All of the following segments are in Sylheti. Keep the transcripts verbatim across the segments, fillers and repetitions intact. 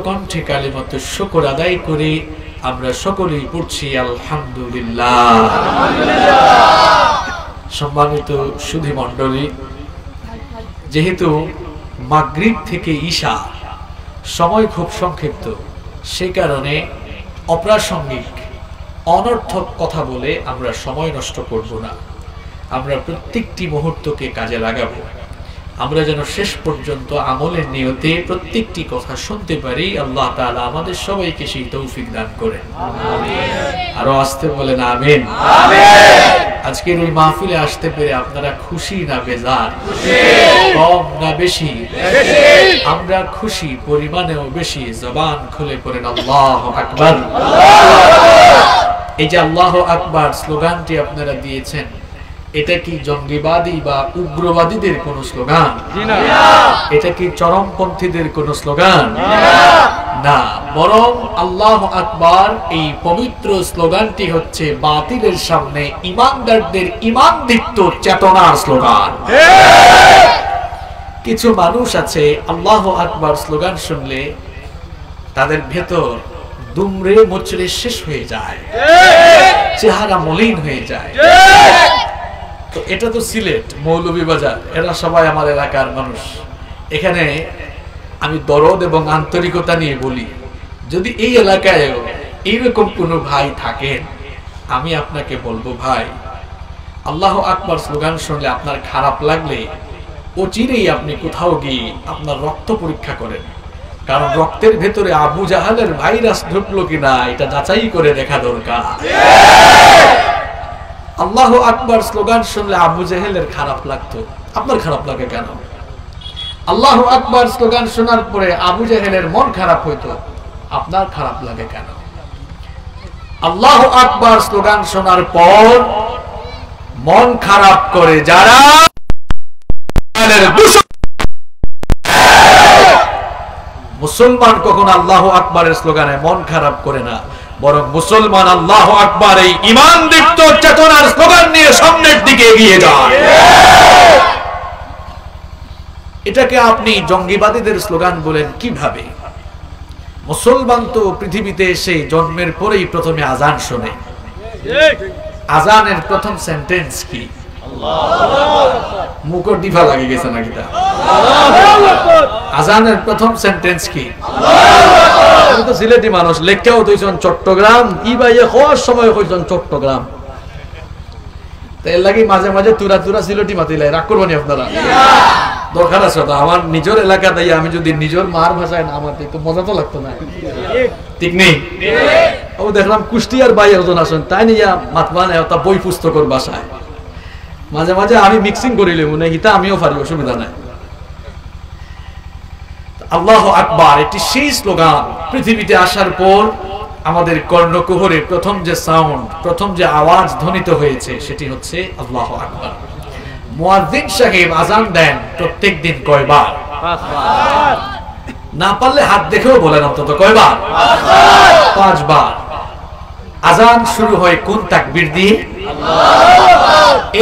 কণ্ঠে কালিমাতুশ শুকর আদায় করি। আমরা সকলেই পড়ছি আলহামদুলিল্লাহ। সম্মানিত সুধী মণ্ডলী, যেহেতু মাগরিব থেকে ঈশা সময় খুব সংক্ষিপ্ত, সে কারণে অপ্রাসঙ্গিক অনর্থক কথা বলে আমরা সময় নষ্ট করব না। আমরা প্রত্যেকটি মুহূর্তকে কাজে লাগাবো। আমরা যেন শেষ পর্যন্ত আমলের নিয়তে প্রত্যেকটি কথা শুনতে পারি। আল্লাহ তাআলা আমাদের সবাইকে সেই তৌফিক দান করেন। আরো আস্তে বলেন, আমিন। আজকের এই মাহফিলে আসতে পেরে আপনারা খুশি না বেজার? কম না বেশি? আমরা খুশি, পরিমাণেও বেশি। জবান খুলে পড়েন, আল্লাহু আকবার। এই যে আল্লাহু আকবার স্লোগানটি আপনারা দিয়েছেন, এটা কি জঙ্গিবাদী বা উগ্রবাদীদের কোনো স্লোগান? জি না। এটা কি চরমপন্থীদের কোনো স্লোগান? জি না। না, বরং আল্লাহু আকবার এই পবিত্র স্লোগানটি হচ্ছে বাতিলের সামনে ইমানদারদের ইমানদীপ্ত চেতনার স্লোগান। কিছু মানুষ আছে আল্লাহু আকবার স্লোগান শুনলে তাদের ভেতর দুমড়ে মুচড়ে শেষ হয়ে যায়, চেহারা মলিন হয়ে যায়। তো এটা তো সিলেট, মৌলভীবাজার, এরা সবাই আমার এলাকার মানুষ। এখানে আমি দরদ এবং আন্তরিকতা নিয়ে বলি, যদি এই এলাকায়ও এইরকম কোনো ভাই থাকেন, আমি আপনাকে বলবো, ভাই, আল্লাহু আকবার স্লোগান শুনলে আপনার খারাপ লাগলে অচিরেই আপনি কোথাও গিয়ে আপনার রক্ত পরীক্ষা করেন, কারণ রক্তের ভেতরে আবু জাহেলের ভাইরাস ঢুকলো কিনা এটা যাচাই করে দেখা দরকার। আল্লাহু আকবার স্লোগান শুনলে আবু জাহেলের খারাপ লাগতো, আপনার খারাপ লাগে কেন? আল্লাহু আকবার স্লোগান শোনার পরে আবু জাহেলের মন খারাপ হইতো, আপনার খারাপ লাগে কেন? আল্লাহু আকবার স্লোগান শোনার পর মন খারাপ করে যারা, মুসলমান কখনো আল্লাহু আকবারের স্লোগানে মন খারাপ করে না, বরং মুসলমান আল্লাহু আকবার এই ইমানদীপ্ত চেতনার স্লোগান নিয়ে সামনের দিকে এগিয়ে যায়। এটাকে আপনি জঙ্গিবাদীদের স্লোগান বলেন কিভাবে? মুসলমান তো পৃথিবীতে এসে জন্মের পরেই প্রথমে আজান শোনে। আজানের প্রথম সেন্টেন্স কি? মুখর ডিফা লাগি গেছে নাকি তা? আজানের প্রথম সেন্টেন্স কি? আমি তো সিলেটি মানুষ, লেখাও তো হইছন চট্টগ্রাম, ই ভাইয়ে হওয়ার সময় হইছন চট্টগ্রাম। তো এর লাগি মাঝে মাঝে তুরা তুরা সিলেটি মাতিলাই, রাগ করবেন আপনারা। দরকার আছে তো, আমার নিজের এলাকা তাই আমি যদি নিজের মার ভাষায় না মাতি তো মজা তো লাগতো না, ঠিক নেই? ও দেখলাম কুষ্টিয়ার ভাই একজন আছেন, তাই নিয়ে মাতবান একটা বই পুস্তকের ভাষায়। মাঝে মাঝে আমি মিক্সিং করিলে মনে হিতা আমিও পারি, অসুবিধা নাই। আল্লাহু আকবার, এটি সেই স্লোগান। পৃথিবীতে আসার পর আমাদের কর্ণকুহরে প্রথম যে সাউন্ড, প্রথম যে আওয়াজ ধ্বনিত হয়েছে, সেটি হচ্ছে আল্লাহু আকবার। মুয়াজ্জিন সাহেব আজান দেন প্রত্যেক দিন কয়বার? না পারলে হাত দেখেও বলেন অন্তত কয়বার? পাঁচবার। আজান শুরু হয় কোন তাকবীর দিয়ে?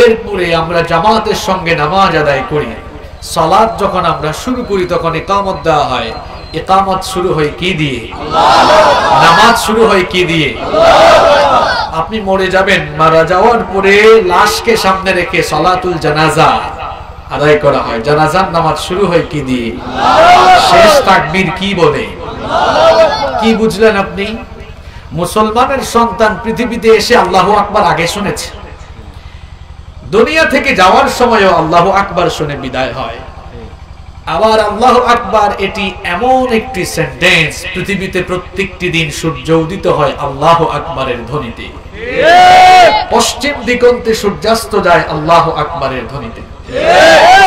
এরপরে আমরা জামাতের সঙ্গে নামাজ আদায় করি। সালাত যখন আমরা শুরু করি, তখন ইকামত দেওয়া হয়। ইকামত শুরু হয় কি দিয়ে? নামাজ শুরু হয় কি দিয়ে? আপনি মরে যাবেন, মারা যাওয়ার পরে লাশকে সামনে রেখে সালাতুল জানাজা আদায় করা হয়। জানাজার নামাজ শুরু হয় কি দিয়ে? শেষ তাকবীর কি বলে? কি বুঝলেন আপনি? মুসলমানের সন্তান পৃথিবীতে এসে আল্লাহু আকবার আগে শুনেছে, দুনিয়া থেকে যাওয়ার সময়ও আল্লাহু আকবার শুনে বিদায় হয়। আবার আল্লাহু আকবার এটি এমন একটি সেন্টেন্স, পৃথিবীতে প্রত্যেকটি দিন সূর্য উদিত হয় আল্লাহু আকবারের ধ্বনিতে, পশ্চিম দিগন্তে সূর্যাস্ত যায় আল্লাহু আকবারের ধ্বনিতে,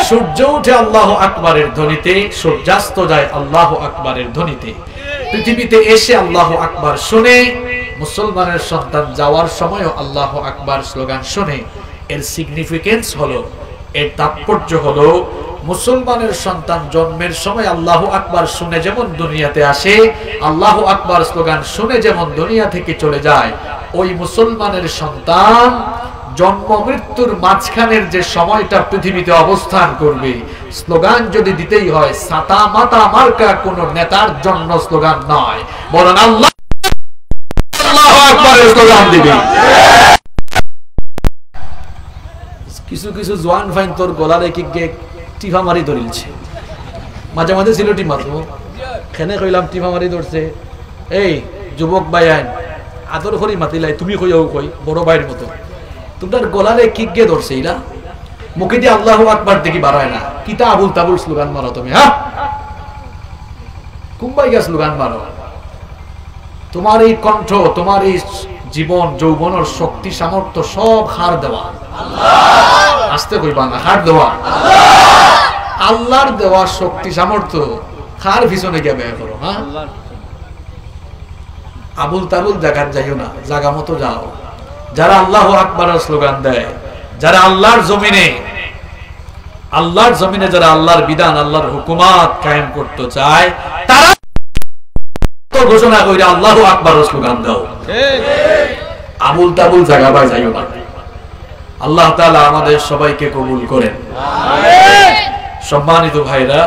সূর্য উঠে আল্লাহু আকবারের ধ্বনিতে, সূর্যাস্ত যায় আল্লাহু আকবারের ধ্বনিতে। পৃথিবীতে এসে আল্লাহু আকবার শুনে, মুসলমানের সন্তান যাওয়ার সময়ও আল্লাহু আকবার স্লোগান শুনে। এর সিগনিফিকেন্স হলো, এর তাৎপর্য হলো, মুসলমানের সন্তান জন্মের সময় আল্লাহু আকবার শুনে যেমন দুনিয়াতে আসে, আল্লাহু আকবার স্লোগান শুনে যেমন দুনিয়া থেকে চলে যায়, ওই মুসলমানের সন্তান জন্ম মৃত্যুর মাঝখানের যে সময়টা পৃথিবীতে অবস্থান করবে, স্লোগান যদি দিতেই হয়, ছাতা মাতা মার্কা কোনো নেতার জন্য স্লোগান নয়, বরং আল্লাহ, আল্লাহু আকবারের স্লোগান দিবে। কিছু কিছু জোয়ান ফাইন তোর গলারে কিগে টিফা মারি ধরিলছে, মাঝে মাঝে সিলেটি মাতো, খেনে কইলাম টিফা মারি ধরছে। এই যুবক ভাইয়াইন, আদর করি মাতিলাই, তুমি কইয়াও কই, বড় ভাইর মতো। তুমরার গলারে কিগে ধরছে ইলা? মুখেদি আল্লাহু আকবার দেখি বারায় না, কিতা আবুল তাবুল স্লোগান মারো তুমি, হ্যাঁ? কুম্বাইগা স্লোগান মারো। তুমার এই কণ্ঠ, তুমার এই জীবন, যৌবনর শক্তি সামর্থ্য সব কার দেওয়া? আস্তে কইবা না, কার দেওয়া? আল্লাহর দেওয়া শক্তি সামর্থ্য কার পিছনে গিয়া ব্যয় করো, হ্যাঁ? আবুল তাবুল জাগাত যাইও না, জাগা মতো যাও। যারা আল্লাহু আকবারের স্লোগান দেয়, যারা আল্লাহর জমিনে, আল্লাহর জমিনে যারা আল্লাহর বিধান, আল্লাহর হুকুমাত কায়েম করতে চায়, তারা তো ঘোষণা কইরা আল্লাহু আকবারের স্লোগান দাও। আবুল তাবুল জাগা বায় যাইও না। আল্লাহ তাআলা আমাদের সবাইকে কবুল করেন। সম্মানিত ভাইরা,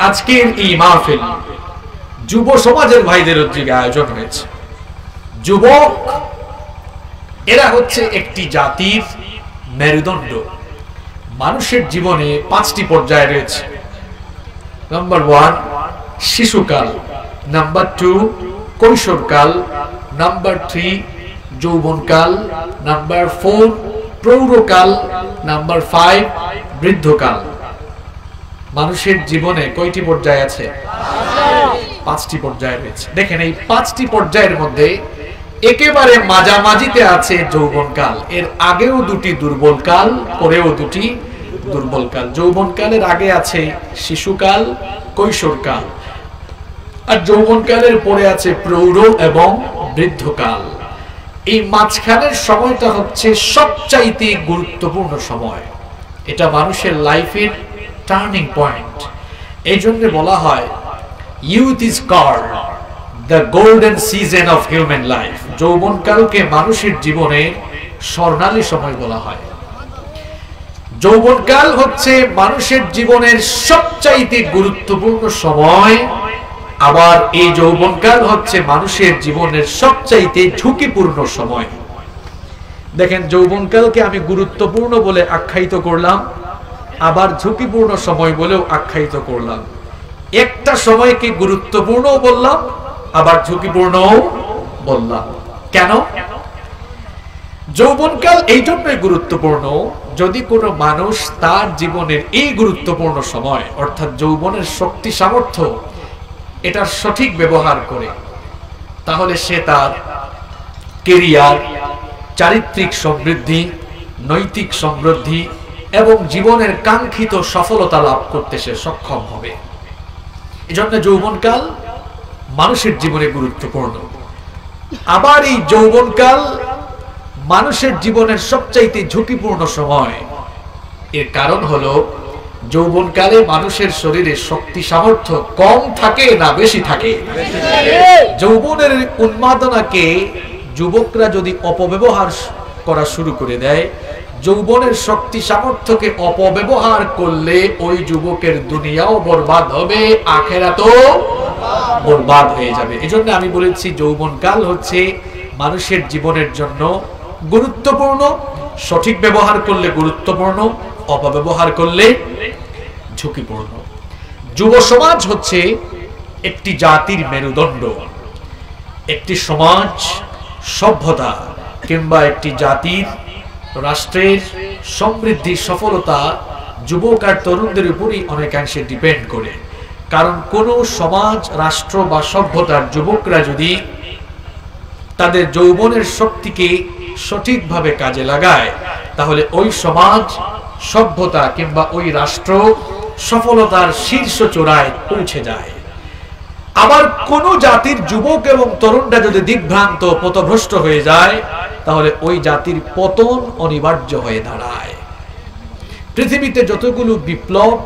আজকের এই মাহফিল যুব সমাজের ভাইদের উদ্যোগে আয়োজন হয়েছে। যুবক, এরা হচ্ছে একটি জাতির মেরুদণ্ড। মানুষের জীবনে পাঁচটি পর্যায় রয়েছে। নাম্বার ওয়ান, শিশুকাল। নাম্বার টু, কৈশোরকাল। নাম্বার থ্রি, যৌবনকাল। নাম্বার ফোর, প্রৌঢ়কাল। নাম্বার ফাইভ, বৃদ্ধকাল। মানুষের জীবনে কয়টি পর্যায় আছে? পাঁচটি পর্যায় রয়েছে। দেখেন, এই পাঁচটি পর্যায়ের মধ্যে একেবারে মাঝামাঝিতে আছে যৌবনকাল। এর আগেও দুটি দুর্বলকাল, পরেও দুটি দুর্বলকাল। যৌবনকালের আগে আছে শিশুকাল, কৈশোরকাল, আর যৌবনকালের পরে আছে প্রৌঢ় এবং বৃদ্ধকাল। এই মাঝখানের সময়টা হচ্ছে সবচাইতে গুরুত্বপূর্ণ সময়। এটা মানুষের লাইফের টার্নিং পয়েন্ট। এই জন্য বলা হয়, youth is called the golden season of human life। যৌবনকালকে মানুষের জীবনের স্বর্ণালী সময় বলা হয়। যৌবনকাল হচ্ছে মানুষের জীবনের সবচাইতে গুরুত্বপূর্ণ সময়, আবার এই যৌবনকাল হচ্ছে মানুষের জীবনের সবচাইতে ঝুঁকিপূর্ণ সময়। দেখেন, যৌবনকালকে আমি গুরুত্বপূর্ণ বলে আখ্যায়িত করলাম, আবার ঝুঁকিপূর্ণ সময় বলেও আখ্যায়িত করলাম। একটা সময়কে গুরুত্বপূর্ণও বললাম, আবার ঝুঁকিপূর্ণও বললাম। কেন? যৌবনকাল এই জন্যই গুরুত্বপূর্ণ, যদি কোনো মানুষ তার জীবনের এই গুরুত্বপূর্ণ সময়, অর্থাৎ যৌবনের শক্তি সামর্থ্য, এটার সঠিক ব্যবহার করে, তাহলে সে তার ক্যারিয়ার, চারিত্রিক সমৃদ্ধি, নৈতিক সমৃদ্ধি এবং জীবনের কাঙ্ক্ষিত সফলতা লাভ করতে সে সক্ষম হবে। এজন্য যৌবনকাল মানুষের জীবনে গুরুত্বপূর্ণ। আবার এই যৌবনকাল মানুষের জীবনের সবচাইতে ঝুঁকিপূর্ণ সময়। এর কারণ হলো, যৌবনকালে মানুষের শরীরে শক্তি সামর্থ্য কম থাকে না বেশি থাকে? যৌবনের উন্মাদনাকে যুবকরা যদি অপব্যবহার করা শুরু করে দেয়, যৌবনের শক্তি সামর্থ্যকে অপব্যবহার করলে ওই যুবকের দুনিয়াও বরবাদ হবে, আখেরাতও বরবাদ হয়ে যাবে। এজন্য আমি বলেছি, যৌবনকাল হচ্ছে মানুষের জীবনের জন্য গুরুত্বপূর্ণ, সঠিক ব্যবহার করলে গুরুত্বপূর্ণ, অপব্যবহার করলে ঝুঁকিপূর্ণ। যুব সমাজ হচ্ছে একটি জাতির মেরুদণ্ড। একটি সমাজ, সভ্যতা কিংবা একটি জাতির, রাষ্ট্রের সমৃদ্ধি, সফলতা যুবক আর তরুণদের উপরেই অনেকাংশে ডিপেন্ড করে। কারণ কোনো সমাজ, রাষ্ট্র বা সভ্যতার যুবকরা যদি তাদের যৌবনের শক্তিকে সঠিকভাবে কাজে লাগায়, তাহলে ওই সমাজ, সভ্যতা কিংবা ওই রাষ্ট্র সফলতার শীর্ষ চূড়ায় পৌঁছে যায়। আবার কোনো জাতির যুবক এবং তরুণরা যদি দিকভ্রান্ত, পথভ্রষ্ট হয়ে যায়, তাহলে ওই জাতির পতন অনিবার্য হয়ে দাঁড়ায়। পৃথিবীতে যতগুলো বিপ্লব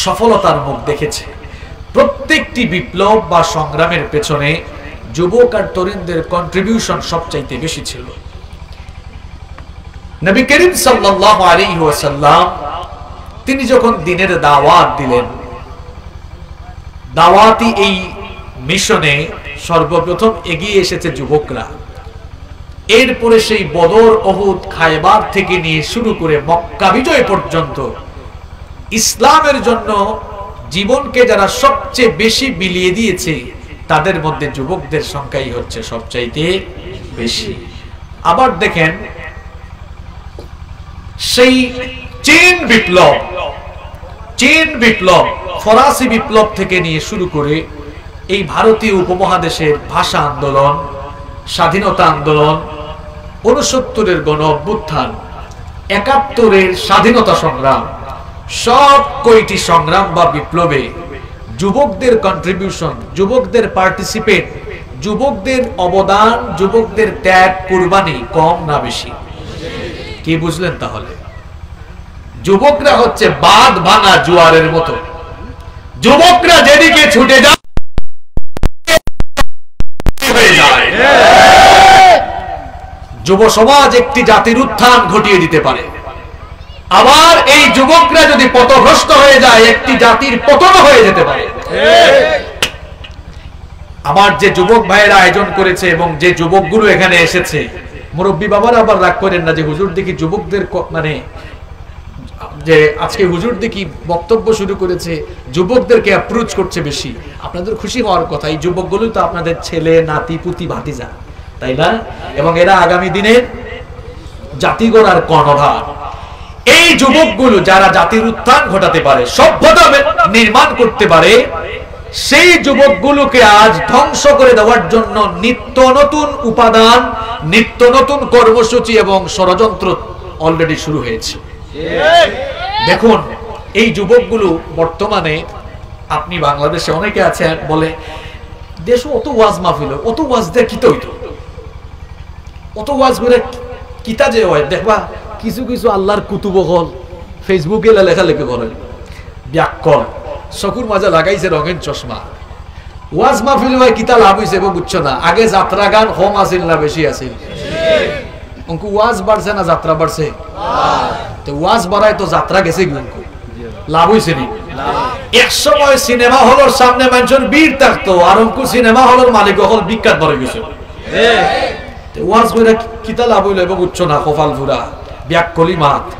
সফলতার মুখ দেখেছে, প্রত্যেকটি বিপ্লব বা সংগ্রামের পেছনে যুবক আর তরুণদের কন্ট্রিবিউশন সবচাইতে বেশি ছিল। নবী করিম সাল্লাল্লাহু আলাইহি ওয়াসাল্লাম তিনি যখন দ্বীনের দাওয়াত দিলেন, দাওয়াতি এই মিশনে সর্বপ্রথম এগিয়ে এসেছে যুবকরা। এরপরে সেই বদর, উহুদ, খায়বার থেকে নিয়ে শুরু করে মক্কা বিজয় পর্যন্ত ইসলামের জন্য জীবনকে যারা সবচেয়ে বেশি বিলিয়ে দিয়েছে, তাদের মধ্যে যুবকদের সংখ্যাই হচ্ছে সবচাইতে বেশি। আবার দেখেন, সেই চীন বিপ্লব, চীন বিপ্লব, ফরাসি বিপ্লব থেকে নিয়ে শুরু করে এই ভারতীয় উপমহাদেশের ভাষা আন্দোলন, স্বাধীনতা আন্দোলন, ঊনসত্তরের গণ অভ্যুত্থান, একাত্তরের স্বাধীনতা সংগ্রাম, সব কয়টি সংগ্রাম বা বিপ্লবে যুবকদের কন্ট্রিবিউশন, যুবকদের পার্টিসিপেট, যুবকদের অবদান, যুবকদের ত্যাগ, কুরবানি কম না বেশি? কি বুঝলেন তাহলে? যুবকরা হচ্ছে বাঁধ ভাঙা জোয়ারের মতো। যুবকরা যেদিকে ছুটে যায়, হয়ে যায়। যুব সমাজ একটি জাতির উত্থান ঘটিয়ে দিতে পারে। আবার এই যুবকরা যদি পথভ্রষ্ট হয়ে যায়, একটি জাতির পতন হয়ে যেতে পারে। আমার যে যুবক ভাইয়েরা আয়োজন করেছে এবং যে যুবকগুলো এখানে এসেছে, মুরব্বী বাবারা আবার রাগ করেন না যে হুজুর দেখি যুবকদের ক-, মানে যে আজকে হুজুর দেখি বক্তব্য শুরু করেছে, যুবকদেরকে অ্যাপ্রোচ করছে বেশি। আপনাদের খুশি হওয়ার কথা, এই যুবকগুলোই তো আপনাদের ছেলে, নাতি, পুতি, ভাতিজা, তাই না? এবং এরা আগামী দিনের জাতি গড়ার কর্ণধার। এই যুবকগুলো যারা জাতির উত্থান ঘটাতে পারে, সভ্যতা বে-, নির্মাণ করতে পারে, সেই যুবকগুলোকে আজ ধ্বংস করে দেওয়ার জন্য নিত্য নতুন উপাদান, নিত্য নতুন কর্মসূচি এবং ষড়যন্ত্র অলরেডি শুরু হয়েছে। দেখুন, এই যুবকগুলো বর্তমানে, আপনি বাংলাদেশে অনেকে আছে বলে, "দেশো অত ওয়াজ মাহফিল অয়, অত ওয়াজ দিয়া কিতা অইতো? অত ওয়াজ কইরা কিতা যে অয়?" দেখবা, কিছু কিছু আল্লাহর কুতুব অকল Facebook-এ লেখালেখি করে, বিয়াক্কল, চকুর মাঝে লাগাইছে রঙিন চশমা। ওয়াজ মাহফিল অয়, কিতা লাভ অইছে, এবার বুঝছো না? আগে যাত্রা গান কম আছিল না বেশি আছিল? অঙ্কু ওয়াজ বাড়ছে না যাত্রা বাড়ছে? তে ওয়াজ বাড়ায় তো যাত্রা গেছে কি অঙ্কু? লাভ অইছে নি? এক সময় সিনেমা হলর সামনে মানুষের ভিড় থাকতো, আর অঙ্কু সিনেমা হলর মালিক অকল বিখ্যাত বড় গেছে। তে ওয়াজ কইরা কি-, কিতা লাভ অইলো? এবার বুঝছো না, কপাল ফুরা, বিয়াক্কলি মাত।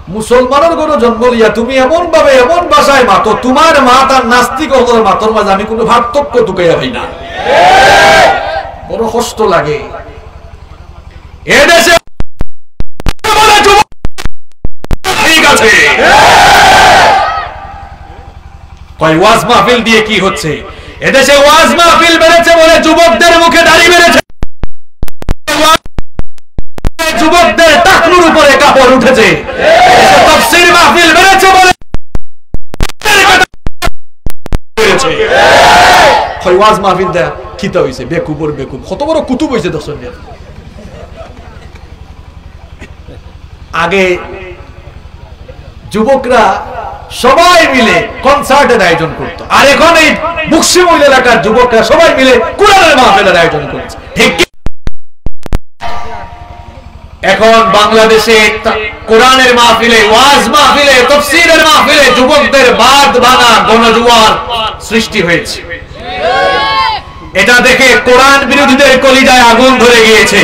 মুসলমানের ঘরো জন্ম লিয়া তুমি এমন ভাবে, এমন ভাষায় মাতো, তোমার মাত আর নাস্তিক অকলর মাতর মাঝে আমি কোনো পার্থক্য তুকাইয়া পাই না। বড় কষ্ট লাগে। এদেশে ঠিক আছে। কয় ওয়াজ মাহফিল দিয়ে কি হচ্ছে? এদেশে ওয়াজ মাহফিল বেড়েছে বলে যুবকদের মুখে দাড়ি বেড়েছে, যুবকদের টাকনুর উপরে কাপড় উঠেছে। এদেশে তাফসীর মাহফিল বেড়েছে বলে বেড়েছে। কয় ওয়াজ মাহফিল দেয়া কিতা অইছে? বেকুবর বেকুব। কত বড় কুতুব অইছে দেখছইন নি? আগে যুবকরা সবাই মিলে কনসার্টের আয়োজন করতো, আর এখন এই বকশিমুল এলাকার যুবকরা সবাই মিলে কোরআনের মাহফিলের আয়োজন করছে। ঠিক কি? এখন বাংলাদেশে তা-, কোরআনের মাহফিলে, ওয়াজ মাহফিলে, তফসিরের মাহফিলে যুবকদের বাঁধ ভাঙা গণজোয়ার সৃষ্টি হয়েছে। এটা দেখে কোরআন বিরোধীদের কলিজায় আগুন ধরে গিয়েছে।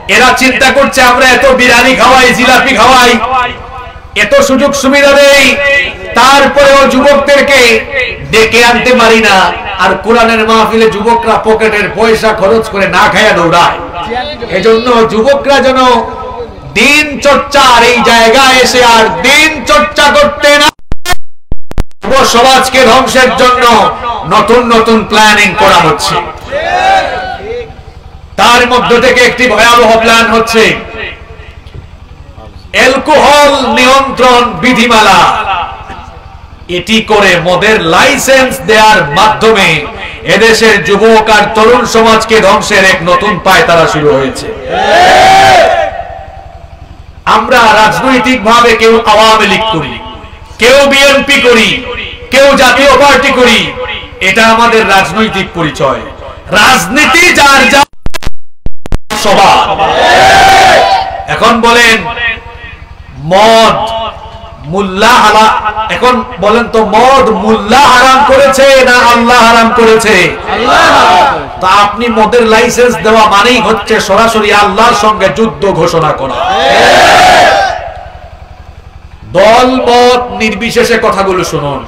এরা চিন্তা করছে, আমরা এত বিরিয়ানি খাওয়াই, জিলাপি খাওয়াই, এত সুযোগ সুবিধা দেই, তারপরেও যুবকদেরকে ডেকে আনতে পারি না। আর কোরআনের মাহফিলে যুবকরা পকেটের পয়সা খরচ করে না খাইয়া দৌড়ায়। এজন্য যুবকরা যেন দিন চর্চার এই জায়গায় এসে আর দিন চর্চা করতে না, যুব সমাজকে ধ্বংসের জন্য নতুন নতুন প্ল্যানিং করা হচ্ছে। তার মধ্য থেকে একটি ভয়াবহ প্ল্যান হচ্ছে অ্যালকোহল নিয়ন্ত্রণ বিধিমালা। এটি করে মদের লাইসেন্স দেওয়ার মাধ্যমে এদেশের যুবক আর তরুণ সমাজকে ধ্বংসের এক নতুন পায়তারা শুরু হয়েছে। আমরা রাজনৈতিকভাবে কেউ আওয়ামী লীগ করি, কেউ বিএনপি করি, কেউ জাতীয় পার্টি করি, এটা আমাদের রাজনৈতিক পরিচয়। রাজনীতি যার যার স্বভাব। এখন বলেন, মদ মোল্লা হারা-, এখন বলেন তো, মদ মোল্লা হারাম করেছে না আল্লাহ হারাম করেছে? তা আপনি মদের লাইসেন্স দেওয়া মানেই হচ্ছে সরাসরি আল্লাহর সঙ্গে যুদ্ধ ঘোষণা করা। দল মত নির্বিশেষে কথাগুলো শুনুন।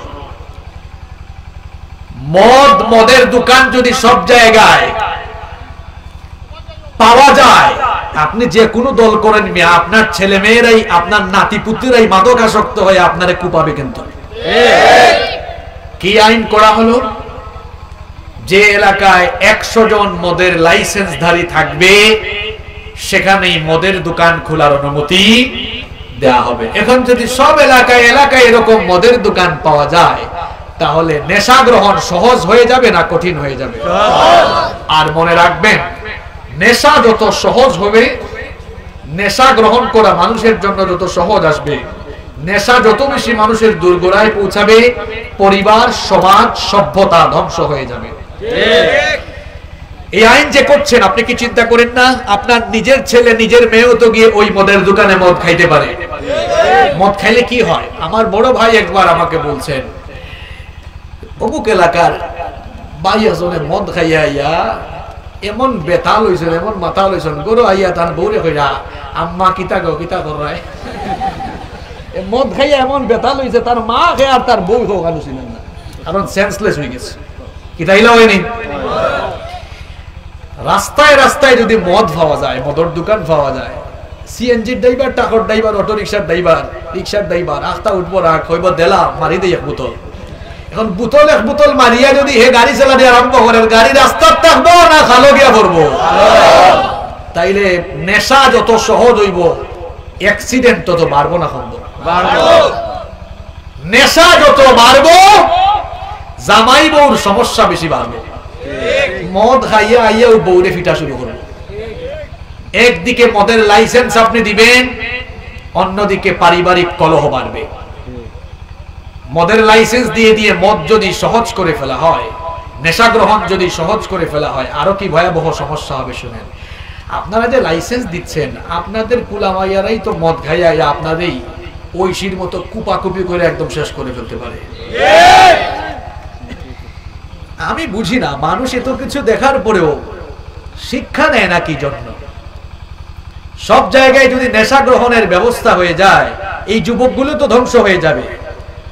মদ, মদের দোকান যদি সব জায়গায় পাওয়া যায়, আপনি যে কোনো দল করেন মিয়া, আপনার ছেলে মেয়েরাই, আপনার নাতিপুতিরাই মাদকাসক্ত হয়ে আপনারে কুপাবে। কিন্তু কি আইন করা হলো? যে এলাকায় একশো জন মদের লাইসেন্সধারী থাকবে, সেখানেই মদের দোকান খোলার অনুমতি দেয়া হবে। এখন যদি সব এলাকায় এলাকায় এরকম মদের দোকান পাওয়া যায়, তাহলে নেশা গ্রহণ সহজ হয়ে যাবে না কঠিন হয়ে যাবে? আর মনে রাখবেন, নেশা যত সহজ হবে, নেশা গ্রহণ করা মানুষের জন্য যত সহজ আসবে, নেশা যত বেশি মানুষের দোরগোড়ায় পৌঁছাবে, পরিবার, সমাজ, সভ্যতা ধ্বংস হয়ে যাবে। এই আইন যে করছেন, আপনি কি চিন্তা করেন না, আপনার নিজের ছেলে, নিজের মেয়েও তো গিয়ে ওই মদের দোকানে মদ খাইতে পারে। মদ খাইলে কি হয়? আমার বড় ভাই একবার আমাকে বলছেন, অমুক এলাকার ভাই একজনে মদ খাইয়া আইয়া এমন বেতাল অইছইন, এমন মাতাল অইছইন, ঘরো আইয়া তান বউরে কইরা, "আম্মা, কিতা গো, কিতা কররায়?" এ মদ খাইয়া এমন বেতাল অইছে, তার মা কে আর তার বউ কে অখান চিনইন না, কারণ সেন্সলেস অই গেছে। কিতা ইলা অয়নি? রাস্তায় রাস্তায় যদি মদ পাওয়া যায়, মদর দোকান পাওয়া যায়, সিএনজির ড্রাইভার, ট্রাকর ড্রাইভার, অটো রিক্সার ড্রাইভার, রিক্সার ড্রাইভার, আখতা উঠবো রাখ, কইবো, "দেলা, মারি দেই এক বোতল।" এখন বোতল এক বোতল মারিয়া যদি হে গাড়ি চালানি আরম্ভ করে, গাড়ি রাস্তাত থাকবো না খালো গিয়া পড়বো? তাইলে নেশা যত সহজ অইবো, অ্যাক্সিডেন্ট তত বাড়বো না কমবো? নেশা যত বাড়বো, জামাই বউর সমস্যা বেশি বাড়বো। মদ খাইয়া আইয়া ও বউরে ফিটা শুরু করবো। একদিকে মদের লাইসেন্স আপনি দিবেন, অন্যদিকে পারিবারিক কলহ বাড়বে। মদের লাইসেন্স দিয়ে দিয়ে মদ যদি সহজ করে ফেলা হয়, নেশা গ্রহণ যদি সহজ করে ফেলা হয়, আরো কি ভয়াবহ সমস্যা হবে শুনেন। আপনারা যে লাইসেন্স দিচ্ছেন, আপনাদের পুলামাইয়ারাই তো মদ খাইয়া আপনাদেরই ঐশীর মতো কুপাকুপি করে একদম শেষ করে ফেলতে পারে। আমি বুঝি না, মানুষ এত কিছু দেখার পরেও শিক্ষা নেয় না কি জন্য? সব জায়গায় যদি নেশা গ্রহণের ব্যবস্থা হয়ে যায়, এই যুবকগুলো তো ধ্বংস হয়ে যাবে,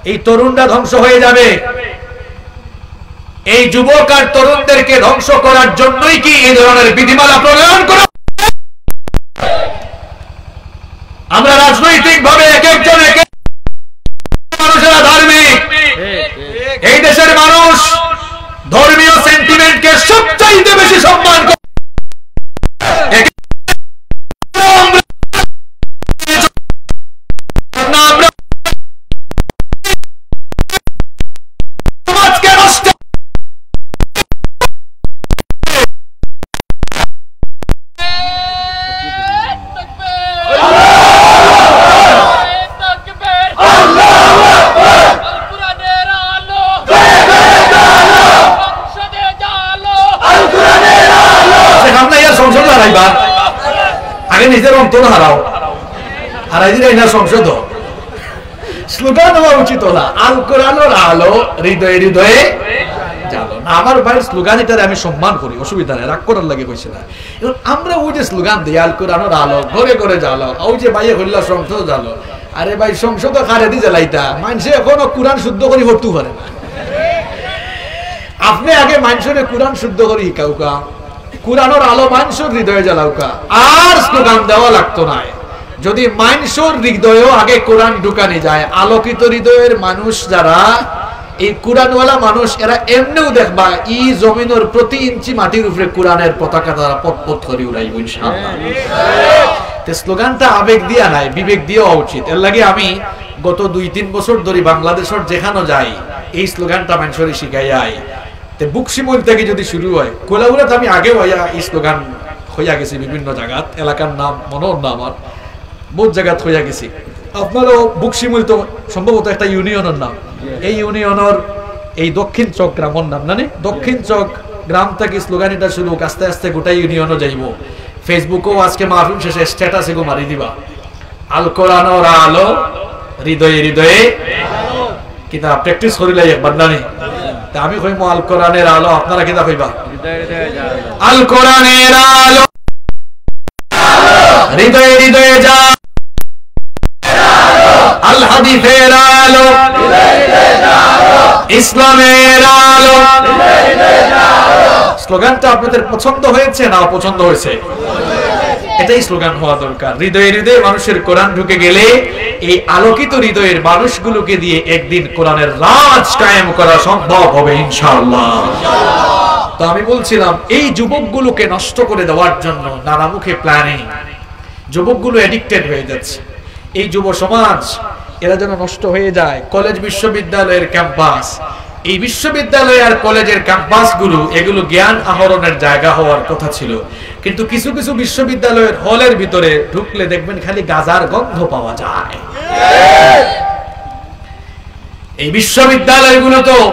এই তরুণরা ধ্বংস হয়ে যাবে। এই যুবক আর তরুণদেরকে ধ্বংস করার জন্যই কি এই ধরনের বিধিমালা প্রণয়ন করা? আমরা রাজনৈতিকভাবে এক একজন এক এক মানুষেরা ধার্মিক। এই দেশের মানুষ ধর্মীয় সেন্টিমেন্টকে সবচাইতে বেশি সম্মান করে। একে আমরা সমাজকে নষ্ট আচ্ছা, আমরা ইয়ার সংসদ হারাইবা, আগে নিজের অন্তর হারাও, হারাই দিলে না সংসদ। স্লোগান হওয়া উচিত হলা, "আল কোরআনর আলো, হৃদয়ে হৃদয়ে জালো।" না, আমার ভাইয়ের স্লোগান, এটারে আমি সম্মান করি, অসুবিধা নাই, রাগ করার লাগি কইছি না। এখন আমরা ওই যে স্লোগান দিই, "আল কোরআনর আলো, ঘরে ঘরে জালো", ওই যে ভাইয়ে কইলা, "সংসদ জালো।" আরে ভাই, সংসদ কারেদি জ্বালাইতা, মানষে এখনো কোরআন শুদ্ধ করি পড়তেও পারে না। আপনি আগে মানষরে কোরআন শুদ্ধ করি হিকাউকা, কোরআনর আলো মানষর হৃদয়ে জ্বালাউকা, আর স্লোগান দেওয়া লাগতো নায়। যদি মানষর হৃদয়েও আগে কোরআন ঢুকানি যায়, আলোকিত হৃদয়ের মানুষ যারা, এই কোরআনওয়ালা মানুষ, এরা এমনেও দেখবা, ই জমিনর প্রতি ইঞ্চি মাটির উপরে কোরআনের পতাকা তারা পতপত করি উড়াইবো, ইনশাআল্লাহ। তে স্লোগানটা আবেগ দিয়া নায়, বিবেক দিয়া হওয়া উচিত। এর লাগি আমি গত দুই তিন বছর ধরি বাংলাদেশর যেখানো যাই, এই স্লোগানটা মানষরে শিখাই আই। তে বুকশিমুল থাকি যদি শুরু হয়, কোলাউড়াত আমি আগেও আইয়া এই স্লোগান হইয়া গেছি বিভিন্ন জাগাত, এলাকার নাম মনো না আমার, বহুত জাগাত হইয়া গেছি। আপনারও বুকশিমুল তো সম্ভবত একটা ইউনিয়নর নাম, এই ইউনিয়নর এই দক্ষিণ চক গ্রামর নাম, না নি? দক্ষিণ চক গ্রাম থাকি স্লোগান এটা শুরু হোক, আস্তে আস্তে গোটা ইউনিয়নও যাইবো। Facebook-ও আজকে মাহফিল শেষে স্ট্যাটাসে গো মারি দিবা, "আল কোরআনর আলো, হৃদয়ে হৃদয়ে।" কিতা প্র্যাকটিস করিলাই একবার নানি? তা আমি কইমু, "আল কোরআনের আলো", আপনারা কিতা কইবা? "আল কোরআনের আলো, হৃদয়ে হৃদয়ে যা, আল হাদিসের আলো, ইসলামের আলো।" স্লোগানটা আপনাদের পছন্দ হয়েছে না অপছন্দ হয়েছে? এটাই স্লোগান হওয়া দরকার। হৃদয়ে হৃদয়ে মানুষের কোরআন ঢুকে গেলে এই আলোকিত হৃদয়ের মানুষগুলোকে দিয়ে একদিন কোরআনের রাজ কায়েম করা সম্ভব হবে ইনশাআল্লাহ। তো আমি বলছিলাম, এই যুবকগুলোকে নষ্ট করে দেওয়ার জন্য নানামুখী প্ল্যানিং, যুবকগুলো অ্যাডিক্টেড হয়ে যাচ্ছে। এই যুব সমাজ এরা যেন নষ্ট হয়ে যায়। কলেজ বিশ্ববিদ্যালয়ের ক্যাম্পাস, এই বিশ্ববিদ্যালয় আর কলেজের ক্যাম্পাসগুলো, এগুলো জ্ঞান আহরণের জায়গা হওয়ার কথা ছিল, কিন্তু কিছু কিছু বিশ্ববিদ্যালয়ের হলের ভিতরে ঢুকলে দেখবেন খালি গাঁজার গন্ধ পাওয়া যায়। এই বিশ্ববিদ্যালয়গুলো তো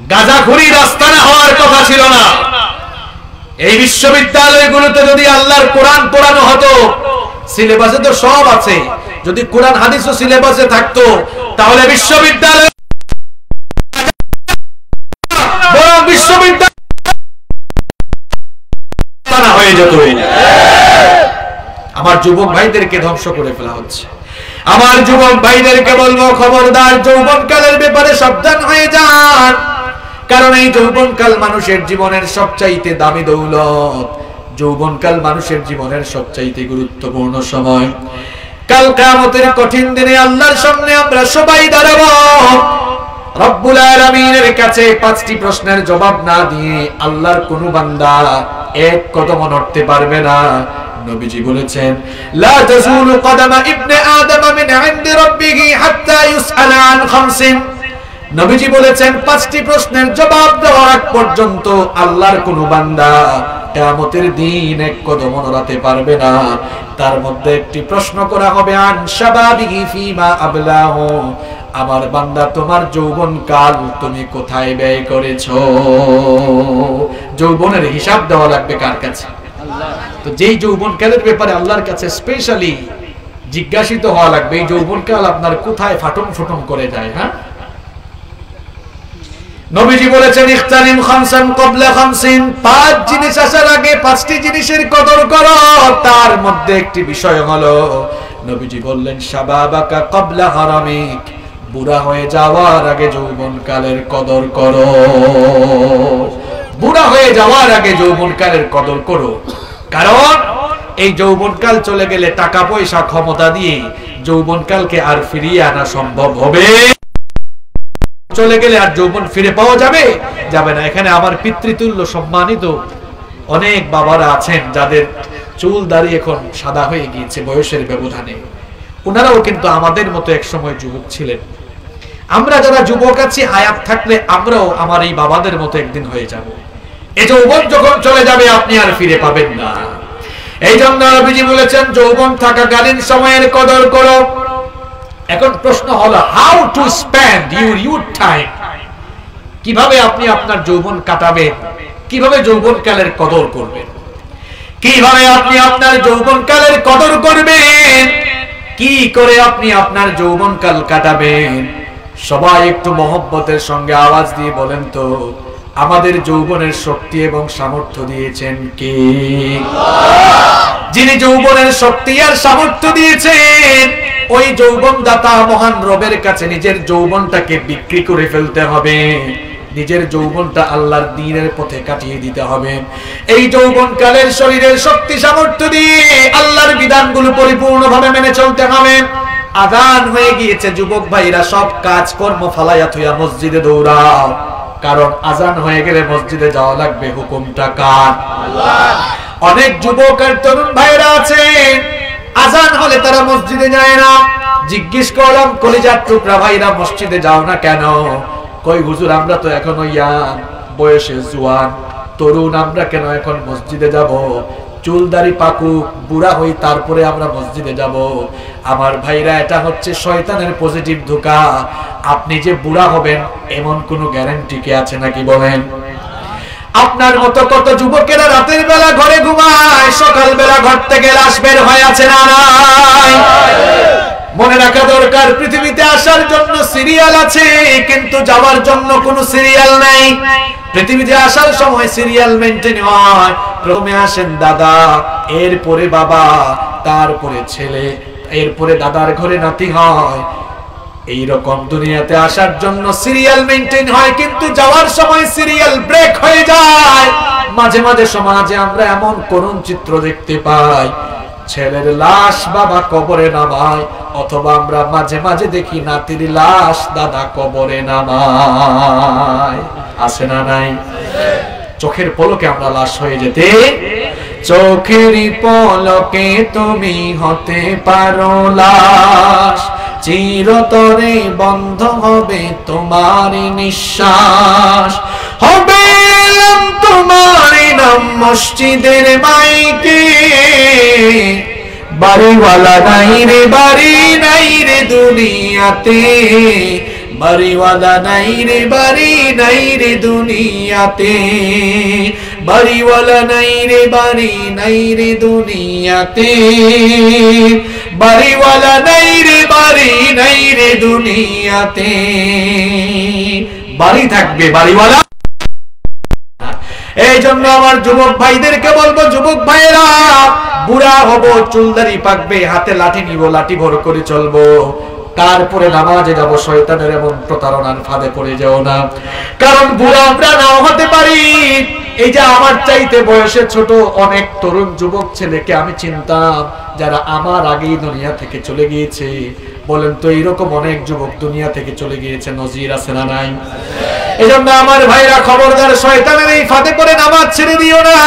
গাঁজাখুরির আস্তানা হওয়ার কথা ছিল না। এই বিশ্ববিদ্যালয়গুলোতে যদি আল্লাহর কোরআন পড়ানো হতো, সিলেবাসে তো সব আছে, যদি কোরআন হাদিসও সিলেবাসে থাকতো, তাহলে বিশ্ববিদ্যালয়, বরং বিশ্ববিদ্যালয় আস্তানা হয়ে যেত। আমার যুবক ভাইদেরকে ধ্বংস করে ফেলা হচ্ছে। আমার যুবক ভাইদেরকে বলবো, খবরদার, যৌবনকালের ব্যাপারে সাবধান হয়ে যান, কারণ এই যৌবনকাল মানুষের জীবনের সবচাইতে দামি দৌলত। যৌবনকাল মানুষের জীবনের সবচাইতে গুরুত্বপূর্ণ সময়। কাল কিয়ামতের কঠিন দিনে আল্লাহর সামনে আমরা সবাই দাঁড়াবো। রব্বুল আলামিনের কাছে পাঁচটি প্রশ্নের জবাব না দিয়ে আল্লাহর কোনো বান্দা এক কদমও নড়তে পারবে না। নবীজি বলেছেন, "লা তাজুলু কদামা ইবনে আদম মিন ইনদি রাব্বিহি হাত্তা ইউসআলা আন খামসিন।" নবীজি বলেছেন, পাঁচটি প্রশ্নের জবাব দেওয়ার আগ পর্যন্ত আল্লাহর কোনো বান্দা কিয়ামতের দিন এক কদমও নড়াতে পারবে না। তার মধ্যে একটি প্রশ্ন করা হবে, "আন শাবাবিহি ফিমা আবলাহু।" আমার বান্দা, তোমার যৌবনকাল তুমি কোথায় ব্যয় করেছো? যৌবনের হিসাব দেওয়া লাগবে কার কাছে? তো যেই যৌবনকালের ব্যাপারে আল্লাহর কাছে স্পেশালি জিজ্ঞাসিত হওয়া লাগবে, এই যৌবনকাল আপনার কোথায় ফাটন ফুটন করে যায়, হ্যাঁ? নবীজি বলেছেন, "ইখতানিম খামসান ক্বাবলা খামসিন", পাঁচ জিনিস আসার আগে পাঁচটি জিনিসের কদর করো। তার মধ্যে একটি বিষয় হলো, নবীজি বললেন, "শাবাবাকা ক্বাবলা হারামিক", বুড়া হয়ে যাওয়ার আগে যৌবনকালের কদর করো। বুড়া হয়ে যাওয়ার আগে যৌবনকালের কদর করো, কারণ এই যৌবনকাল চলে গেলে টাকা পয়সা ক্ষমতা দিয়ে যৌবনকালকে আর ফিরিয়ে আনা সম্ভব হবে? চলে গেলে আর যৌবন ফিরে পাওয়া যাবে? যাবে না। এখানে আমার পিতৃতুল্য সম্মানিত অনেক বাবারা আছেন, যাদের চুল দাড়ি এখন সাদা হয়ে গিয়েছে বয়সের ব্যবধানে, ওনারাও কিন্তু আমাদের মতো এক সময় যুবক ছিলেন। আমরা যারা যুবক আছি, হায়াত থাকলে আমরাও আমার এই বাবাদের মতো একদিন হয়ে যাব। এই যৌবন যখন চলে যাবে, আপনি আর ফিরে পাবেন না। এই জন্য নবীজি বলেছেন, "যৌবন থাকাকালীন সময়ের কদর করো।" এখন প্রশ্ন হলো, how to spend your youth time? কিভাবে আপনি আপনার যৌবন কাটাবেন, কিভাবে যৌবনকালের কদর করবেন, কিভাবে আপনি আপনার যৌবনকালের কদর করবেন, কি করে আপনি আপনার যৌবনকাল কাটাবেন? সবাই একটু মহব্বতের সঙ্গে আওয়াজ দিয়ে বলেন তো, আমাদের যৌবনের শক্তি এবং সামর্থ্য দিয়েছেন কে? যিনি যৌবনের শক্তি আর সামর্থ্য দিয়েছেন, ওই যৌবনদাতা মহান রবের কাছে নিজের যৌবনটাকে বিক্রি করে ফেলতে হবে, নিজের যৌবনটা আল্লাহর দ্বীনের পথে কাটিয়ে দিতে হবে। এই যৌবনকালের শরীরের শক্তি সামর্থ্য দিয়ে আল্লাহর বিধানগুলো পরিপূর্ণভাবে মেনে চলতে হবে। আজান হয়ে গিয়েছে, যুবক ভাইরা সব কাজকর্ম ফালাইয়া থইয়া মসজিদে দৌড়াও, কারণ আজান হয়ে গেলে মসজিদে যাওয়া লাগবে। হুকুমটা কার? অনেক যুবক আর তরুণ ভাইরা আছে, আজান হলে তারা মসজিদে যায় না। জিজ্ঞেস করলাম, "কলিজার টুকরা ভাইরা, মসজিদে যাও না কেন?" কই, "হুজুর, আমরা তো এখনো ইয়াং, বয়সে জুয়ান, তরুণ, আমরা কেন এখন মসজিদে যাব? চুল দাড়ি পাকুক, বুড়া হই, তারপরে আমরা মসজিদে যাব।" আমার ভাইরা, এটা হচ্ছে শয়তানের পজিটিভ ধোঁকা। আপনি যে বুড়া হবেন, এমন কোনো গ্যারান্টি কি আছে নাকি বলেন? আপনার মতো কত যুবকেরা রাতের বেলা ঘরে ঘুমায়, সকালবেলা ঘর থেকে লাশ বের হয়, আছে না নাই? মনে রাখা দরকার, পৃথিবীতে আসার জন্য সিরিয়াল আছে, কিন্তু যাওয়ার জন্য কোনো সিরিয়াল নাই। পৃথিবীতে আসার সময় সিরিয়াল মেইনটেইন হয়, প্রথমে আসেন দাদা, এরপরে বাবা, তারপরে ছেলে, এরপরে দাদার ঘরে নাতি হয়। এই রকম দুনিয়াতে আসার জন্য সিরিয়াল মেইনটেইন হয়, কিন্তু যাওয়ার সময় সিরিয়াল ব্রেক হয়ে যায়। মাঝে মাঝে সমাজে আমরা এমন করুণ চিত্র দেখতে পাই, ছেলের লাশ বাবা কবরে নামায়, অথবা আমরা মাঝে মাঝে দেখি নাতির লাশ দাদা কবরে নামায়। আছে না নাই? চোখের পলকে আমরা লাশ হয়ে যেতে, চোখের পলকে তুমি হতে পারো লাশ, চিরতরে বন্ধ হবে তোমার নিঃশ্বাস। হবে এলান তোমার নাম মসজিদের মাইকে, বাড়িওয়ালা নাই রে, বাড়ি নাই রে দুনিয়াতে, বাড়িওয়ালা নাই রে, বাড়ি নাই রে দুনিয়াতে, বাড়িওয়ালা নাই রে, বাড়ি নাই রে দুনিয়াতে, বাড়িওয়ালা নাই রে, বাড়ি নাই রে দুনিয়াতে। বাড়ি থাকবে, বাড়িওয়ালা। এই জন্য আমার যুবক ভাইদেরকে বলবো, যুবক ভাইয়েরা, বুড়া হব, চুলদাড়ি পাকবে, হাতে লাঠি নিব, লাঠি ভর করে চলবো, তারপরে নামাজে যাব, শয়তানের এমন প্রতারণার ফাঁদে পড়ে যাও না। কারণ বুড়া আমরা নাও হতে পারি। এই যে আমার চাইতে বয়সে ছোট অনেক তরুণ যুবক ছেলেকে আমি চিনতাম, যারা আমার আগেই দুনিয়া থেকে চলে গিয়েছে। বলেন তো, এইরকম অনেক যুবক দুনিয়া থেকে চলে গিয়েছে, নজির আছে না নাই? এই জন্য আমার ভাইরা, খবরদার, শয়তানের এই ফাঁদে পড়ে নামাজ ছেড়ে দিও না।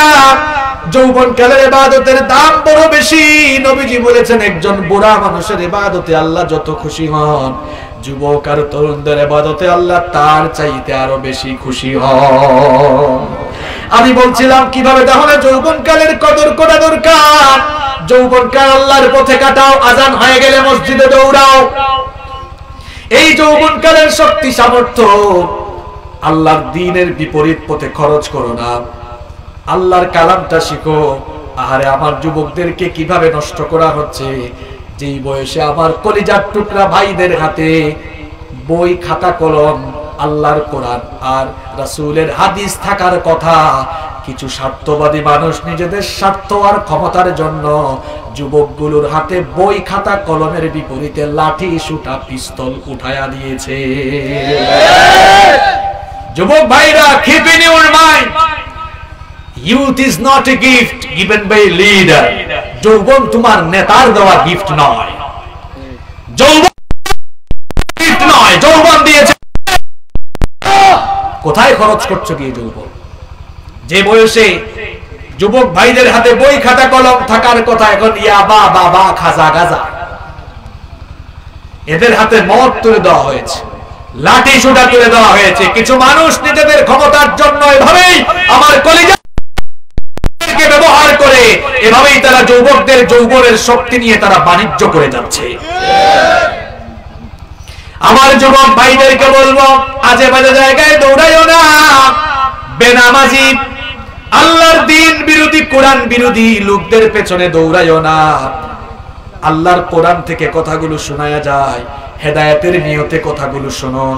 যৌবনকালের ইবাদতের দাম বড় বেশি। নবীজি বলেছেন, একজন বুড়া মানুষের ইবাদতে আল্লাহ যত খুশি হন, যুবক আর তরুণদের ইবাদতে আল্লাহ তার চাইতে আরো বেশি খুশি হন। আমি বলছিলাম, কিভাবে তাহলে যৌবনকালের কদর করা দরকার। যৌবনকাল আল্লাহর পথে কাটাও, আজান হয়ে গেলে মসজিদে দৌড়াও। এই যৌবনকালের শক্তি সামর্থ্য আল্লাহর দ্বীনের বিপরীত পথে খরচ করো না। আল্লাহর কালামটা শিখো। আহারে, আমার যুবকদেরকে কিভাবে নষ্ট করা হচ্ছে, যেই বয়সে আমার কলিজার টুকরা ভাইদের হাতে বই, খাতা, কলম, আল্লাহর কোরআন আর রাসূলের হাদিস থাকার কথা। কিছু স্বার্থবাদী মানুষ নিজেদের স্বার্থ আর ক্ষমতার জন্য যুবকগুলোর হাতে বই, খাতা, কলমের বিপরীতে লাঠি, সুটা, পিস্তল উঠায়া দিয়েছে। যুবক ভাইরা, keep in your mind, youth is not a gift given by leader. যৌবন তোমার নেতার দেওয়া গিফট নয়। যৌবন গিফট নয়, যৌবন দিয়েছে। কোথায় খরচ করছো গিয়ে যৌবন? যে বয়সে যুবক ভাইদের হাতে বই, খাতা, কলম থাকার কথা, এখন ইয়াবা, বাবা, খাজা, গাজা, এদের হাতে মদ তুলে দেওয়া হয়েছে, লাঠি সুটা তুলে দেওয়া হয়েছে। কিছু মানুষ নিজেদের ক্ষমতার জন্য এভাবেই আমার কলিজাকে ব্যবহার করে, এভাবেই তারা যুবকদের যৌবনের শক্তি নিয়ে তারা বাণিজ্য করে যাচ্ছে। আমার যুবক ভাইদেরকে বলবো, আজে বাজে জায়গায় দৌড়াইও না। বেনামাজি, আল্লাহর দ্বীন বিরোধী, কোরআন বিরোধী লোকদের পেছনে দৌড়াইও না। আল্লাহর কোরআন থেকে কথাগুলো শোনায়া যায়, হেদায়েতের নিয়তে কথাগুলো শুনুন।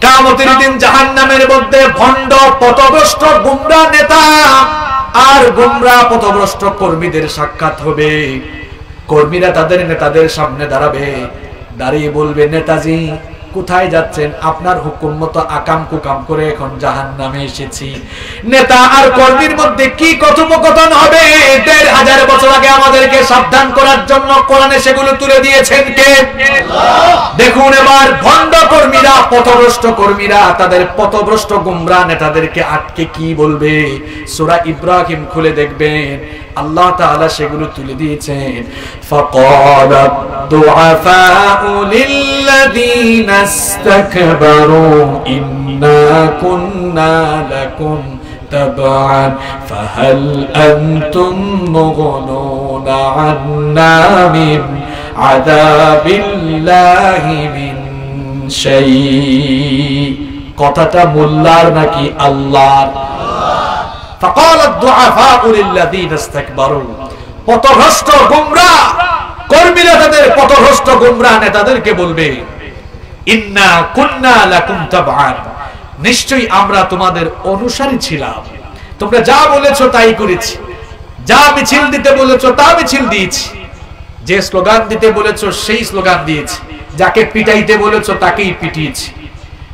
কিয়ামতের দিন জাহান্নামের মধ্যে ভণ্ড, পথভ্রষ্ট, গুমরা নেতা আর গুমরা, পথভ্রষ্ট কর্মীদের সাক্ষাৎ হবে। কর্মীরা তাদের নেতাদের সামনে দাঁড়াবে, দাঁড়িয়ে বলবে, "নেতাজি, কোথায় যাচ্ছেন? আপনার হুকুম মতো আকাম কুকাম করে এখন জাহান্নামে এসেছি।" নেতা আর কর্মীর মধ্যে কি কথোপকথন হবে? দেড় হাজার বছর আগে আমাদেরকে সাবধান করার জন্য কোরআনে সেগুলো তুলে দিয়েছেন কে? দেখুন, এবার ভণ্ড কর্মীরা, পথভ্রষ্ট কর্মীরা তাদের পথভ্রষ্ট গুমরা নেতাদেরকে আটকে কি বলবে। সূরা ইব্রাহিম খুলে দেখবেন, আল্লাহ তাআলা সেগুলো তুলে দিয়েছেন। فقال الضعفاء للذين استكبروا إنا كنا لكم تبعا فهل أنتم مغنون عنا من عذاب الله من شيء। কথাটা মোল্লার নাকি আল্লাহর? فقال الضعفاء للذين استكبروا, পথভ্রষ্ট গুমরা কর্মীরা তাদের পথভ্রষ্ট গুমরা নেতাদেরকে বলবে, ইন্না কুন্না লাকুম তাবআন, নিশ্চয়ই আমরা তোমাদের অনুসারী ছিলাম, তোমরা যা বলেছো তাই করেছি, যা মিছিল দিতে বলেছো তা মিছিল দিয়েছি, যে স্লোগান দিতে বলেছো সেই স্লোগান দিয়েছি, যাকে পিটাইতে বলেছো তাকেই পিটিয়েছি,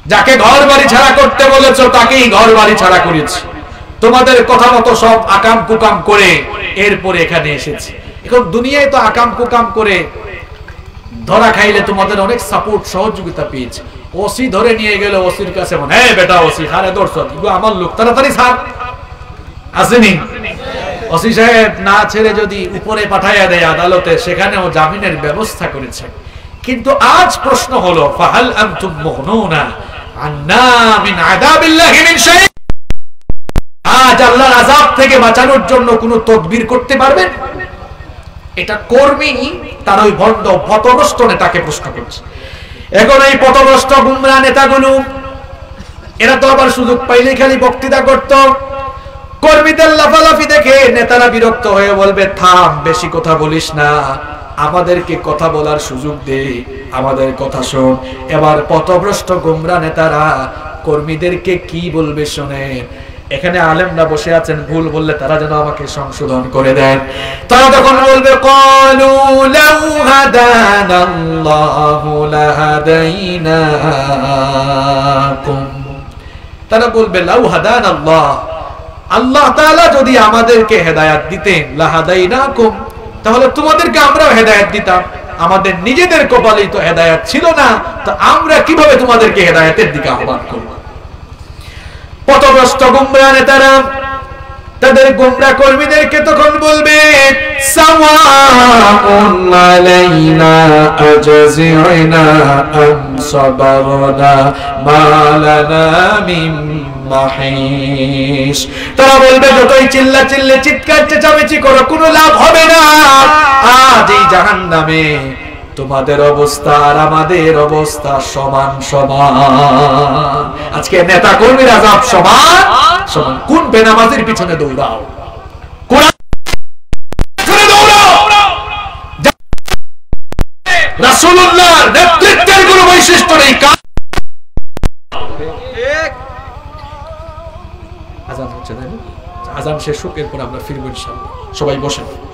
যাকে ঘর বাড়ি ছাড়া করতে বলেছো তাকেই ঘর বাড়ি ছাড়া করেছি। তোমাদের কথা মতো সব আকাম কুকাম করে এরপরে এখানে এসেছি। এখন দুনিয়ায় তো আকাম কুকাম করে ধরা খাইলে তোমাদের অনেক সাপোর্ট সহযোগিতা পেয়েছি। ওসি ধরে নিয়ে গেল ওসির কাছে, মানে, "এই বেটা ওসি, কারে ধরছো? ইগু আমার লোক, তাড়াতাড়ি ছাড়।" আসেনি? ওসি সাহেব না ছেড়ে যদি উপরে পাঠাইয়া দেয় আদালতে, সেখানেও জামিনের ব্যবস্থা করেছে। কিন্তু আজ প্রশ্ন হলো, ফাহাল আনতুম মুগনুনা আন্না মিন আযাবিল্লাহি মিন শাই? আজ আল্লাহর আযাব থেকে বাঁচানোর জন্য কোনো তদবির করতে পারবেন? এটা কর্মী, তার ওই ভণ্ড পথভ্রষ্ট নেতাকে প্রশ্ন করছে। এখন এই পথভ্রষ্ট গুমরা নেতাগুলো, এরা তো আবার সুযোগ পাইলেই খালি বক্তৃতা করত। কর্মীদের লাফালাফি দেখে নেতারা বিরক্ত হয়ে বলবে, "থাম, বেশি কথা বলিস না, আমাদেরকে কথা বলার সুযোগ দে, আমাদের কথা শোন।" এবার পথভ্রষ্ট গুমরা নেতারা কর্মীদেরকে কি বলবে শোনেন। এখানে আলেমরা বসে আছেন, ভুল বললে তারা যেন আমাকে সংশোধন করে দেন। তারা তখন বলবে, "ক্বালু লাউ হাদানাল্লাহু লাহাদাইনাকুম।" তারা বলবে, "লাউ হাদানাল্লাহ, আল্লাহ তাআলা যদি আমাদেরকে হেদায়াত দিতেন, লাহাদাইনাকুম, তাহলে তোমাদেরকে আমরাও হেদায়াত দিতাম। আমাদের নিজেদের কপালেই তো হেদায়াত ছিল না, তো আমরা কিভাবে তোমাদেরকে হেদায়াতের দিকে আহ্বান করব?" পথভ্রষ্ট গুমরা নেতারা তাদের গুমরা কর্মীদেরকে তখন বলবে, "সাওয়াউন আলাইনা আজাজিনা আম সাবারনা মা লানা মিন মাহিস।" তারা বলবে, "যতই চিল্লাচিল্লি, চিৎকার চেঁচামেচি করো, কোনো লাভ হবে না। আজ এই জাহান্নামে তোমাদের অবস্থা আর আমাদের অবস্থা সমান সমান।" আজকে নেতা কর্মীর আযাব সমান সমান। কোন বেনামাজির পিছনে দৌড়াও? কোরআন পিছনে দৌড়াও। রাসূলুল্লাহর নেতৃত্বের কোনো বৈশিষ্ট্য নেই। কা- আজান হচ্ছে, তাই না? আজান শেষ হোক, এরপর আমরা ফিরবো ইনশাআল্লাহ। সবাই বসেন।